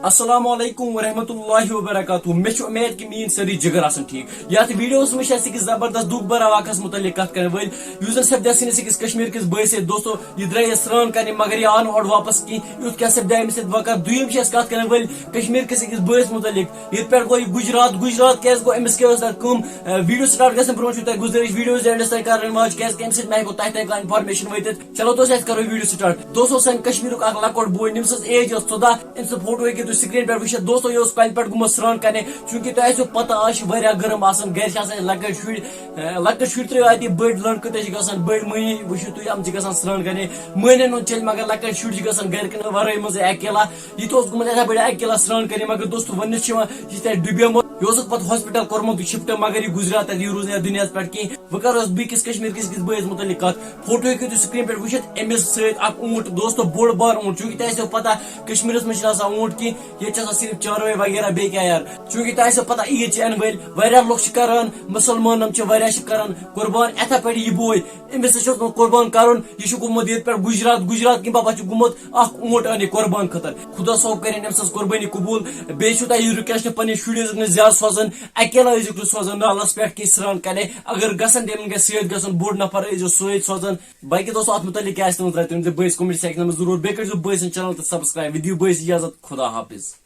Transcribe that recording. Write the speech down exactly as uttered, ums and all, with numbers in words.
السلام علیکم ورحمۃ اللہ وبرکاتہ۔ مےٚ چھُ اُمید کہِ میٲنۍ سٲری جِگر آسن ٹھیٖک۔ یتھ ویڈیوس منٛز چھِ أسۍ أکِس زبردست دُکھ بھرا واقعس مُتعلِق کتھ کرن وٲلۍ، یُس زن سپدیو سٲنِس أکِس کشمیر کِس بٲے سۭتۍ۔ دوستو، یہِ درٛایہِ سرٛان کرنہِ، مگر یہِ آو نہٕ اورٕ واپس کینٛہہ۔ یُتھ کیٛاہ سپدیو أمِس سۭتۍ واقعہ؟ دوٚیِم چھِ أسۍ کتھ کرن وٲلۍ کشمیر کِس أکِس بٲیِس مُتعلِق۔ ییٚتہِ پٮ۪ٹھ گوٚو یہِ گُجرات۔ گُجرات کیٛازِ گوٚو؟ أمِس کیٛاہ ٲس تتھ کٲم؟ اے، ویڈیو سٹارٹ گژھنہٕ برونٛہہ چھُو تۄہہِ گُزٲرِش ویڈیوز اینڈس تام کرٕنۍ واچ، کیٛازِ کہِ اَمہِ سۭتۍ ما ہیٚکو تۄہہِ تام کانٛہہ انفارمیشن وٲتِتھ۔ چلو دوستو، أسۍ کرو ویڈیو سٹارٹ۔ دوستو، سانہِ کشمیرُک اکھ لۄکُٹ بوے، ییٚمِس ٲس ایج ٲس ژۄداہ، أمۍ سُنٛد فوٹو ہیٚکِو تُہۍ سکرین پٮ۪ٹھ وٕچھِتھ۔ دوستو، یہِ اوس کۄلہِ پٮ۪ٹھ گوٚمُت سرٛان کرنہِ، چوٗنٛکہِ تۄہہِ آسیو پتہ، آز چھِ واریاہ گرم آسان، گرِ چھِ آسان اَسہِ لۄکٕٹۍ شُرۍ، اے، لۄکٕٹۍ شُرۍ ترٛٲیِو اَتی، بٔڑۍ لٔڑکہٕ تہِ چھِ گژھان، بٔڑۍ مٔہنی وٕچھِو تُہۍ، یِم چھِ گژھان سرٛان کرنہِ۔ مٔہنِین ہُنٛد چلہِ، مگر لۄکٕٹۍ شُرۍ چھِ گژھان گرِکٮ۪ن ورٲے منٛزٕے اکیلا۔ یہِ تہِ اوس گوٚمُت یِتھے پٲٹھۍ اکیلا سرٛان کرنہِ، مگر دوستو، وۄنۍ چھِ یِوان، یہِ چھِ تَتہِ ڈُبیومُت۔ یہِ اوسُکھ پتہٕ ہاسپٹل کوٚرمُت شفٹ، مگر یہِ گُزریو تَتہِ، یہِ روٗز نہٕ یَتھ دُنیاہَس پٮ۪ٹھ کینٛہہ۔ وۄنۍ کرو أسۍ بیٚکِس کشمیٖر کِس أکِس بٲیِس مُتعلِق کَتھ۔ فوٹو ہیٚکِو تُہۍ سکرین پٮ۪ٹھ وٕچھِتھ، أمِس سۭتۍ اکھ اوٗنٹ، دوستو، بوٚڑ بار اوٗنٹ، چوٗنٛکہِ تۄہہِ آسیو پتہ، کشمیٖرَس منٛز چھِنہٕ آسان اوٗنٹ کینٛہہ، ییٚتہِ چھِ آسان صرف چاروٲے وغیرہ، بیٚیہِ کیٛاہ یار۔ چوٗنٛکہِ تۄہہِ آسیو پتہ، عیٖد چھِ یِنہٕ وٲلۍ، واریاہ لُکھ چھِ کران، مُسلمانَن چھِ واریاہ چھِ کران قربان، یِتھے پٲٹھۍ یہِ بوے، أمِس تہِ چھُ اوسمُت قربان کرُن، یہِ چھُ گوٚمُت ییٚتہِ پٮ۪ٹھ گُجرات، گُجرات کِنۍ باپتھ چھُ گوٚمُت اکھ اوٗنٹ اَننہِ قربان خٲطرٕ۔ خدا صٲب کٔرِنۍ أمۍ سٕنٛز قربٲنی قبوٗل۔ بیٚیہِ چھُو تۄہہِ یہِ request، پنٕنۍ شُرۍ ٲسِکھ نہٕ زیادٕ سوزان، اکیلا ٲسِکھ نہٕ سوزان نالَس پٮ۪ٹھ کینٛہہ سرٛان کرنہِ۔ اگر گژھن تہِ، یِمن گژھِ سۭتۍ گژھُن، بوٚڑ نفر ٲسۍزیو سۭتۍ سوزان۔ باقٕے دوستو، اَتھ مُتعلق کیٛاہ آسہِ تُہٕنٛز راے، تُہۍ ؤنۍزیو بٲیِس comment section منٛز ضروٗر۔ بیٚیہِ کٔرۍزیو بٲے سٕنٛز channel تہِ subscribe۔ دِیِو بٲیِس اجازت، خدا حافظ۔